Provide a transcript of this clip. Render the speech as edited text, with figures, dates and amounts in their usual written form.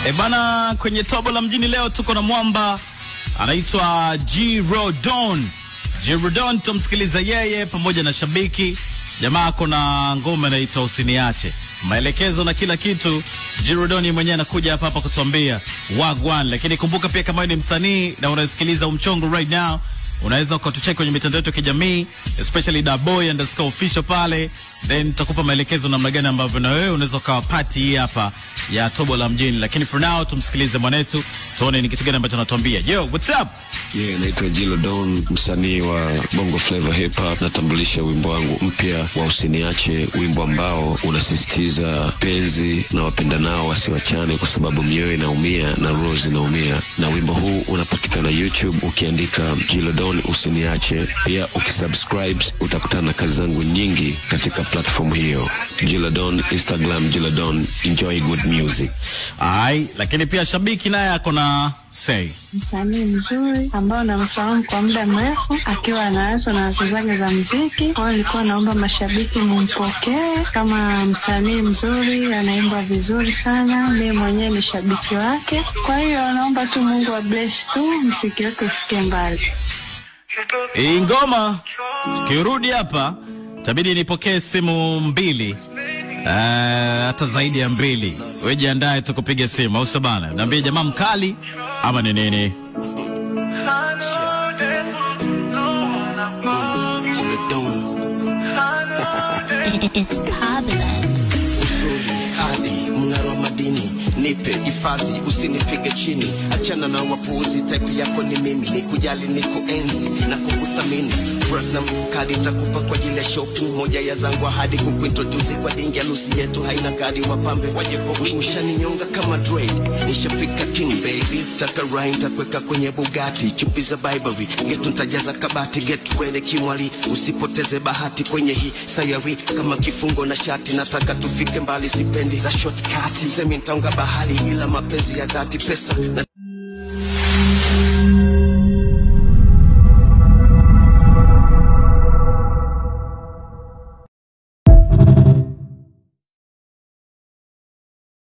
E bana, kwenye tobo la mjini leo tuko na mwamba anaitwa G-Rodon. G-Rodon tumsikiliza yeye pamoja na shabiki. Jamaa kuna ngoma inaitwa Usiniache. Maelekezo na kila kitu G-Rodon mwenyewe anakuja hapa hapa kutuambia wagwan. Lakini kumbuka pia kama wewe ni msanii na unasikiliza umchongo right now, unaweza ukatucheck kwenye mitandao yetu ya kijamii, especially daboy_official pale, then tutakupa maelekezo namna gani ambavyo na wewe unaweza ukawa party hii hapa ya tobo la mjini. Lakini for now tumsikilize mwanetu, tuone ni kitu gani ambacho anatuambia. Yo, what's up? Yeah, naitwa G-Rodon, msanii wa Bongo Flava Hip Hop. Natambulisha wimbo wangu mpya wa Usiniache, wimbo ambao unasisitiza penzi na wapendanao wasiwachane, kwa sababu mioyo inaumia na roho zinaumia. Na wimbo huu unapatikana YouTube ukiandika G-Rodon Usiniache. Pia ukisubscribe utakutana na kazi zangu nyingi katika platform hiyo. G-Rodon, Instagram G-Rodon. Enjoy good music. Ai, lakini pia shabiki naye ako na say. Msanii mzuri ambao namfahamu kwa muda mrefu akiwa anaanza na wazo zake za muziki. Kwa hiyo nilikuwa naomba mashabiki mumpokee kama msanii mzuri, anaimba vizuri sana. Mimi mwenyewe ni shabiki wake. Kwa hiyo naomba tu Mungu wa bless tu muziki wake ufike mbali. Hii ngoma tukirudi hapa tabidi nipokee simu mbili, hata zaidi ya mbili. Wewe jiandae tukupiga simu, au sabana? Niambie jamaa mkali ama ni nini? It's Pablo. Usuri, hadi, mng'aro wa madini, nipe hifadhi, usinipige chini, achana na wapuuzi, type yako ni mimi, nikujali, nikuenzi na kukuthamini. Platinum kadi takupa kwa ajili ya shopping, moja ya zangu ahadi kukuintroduce kwa dingi, harusi yetu haina kadi, wapambe waje kwa wingi. Ushaninyonga kama Dre, nishafika king baby, taka rhyme takuweka kwenye Bugatti, chupi za Burberry, getu nitajaza kabati, get ready kimwali, usipoteze bahati kwenye hii sayari, kama kifungo na shati, nataka tufike mbali, sipendi za shortcut, sisemi nitaunga bahari, ila mapenzi ya dhati, pesa na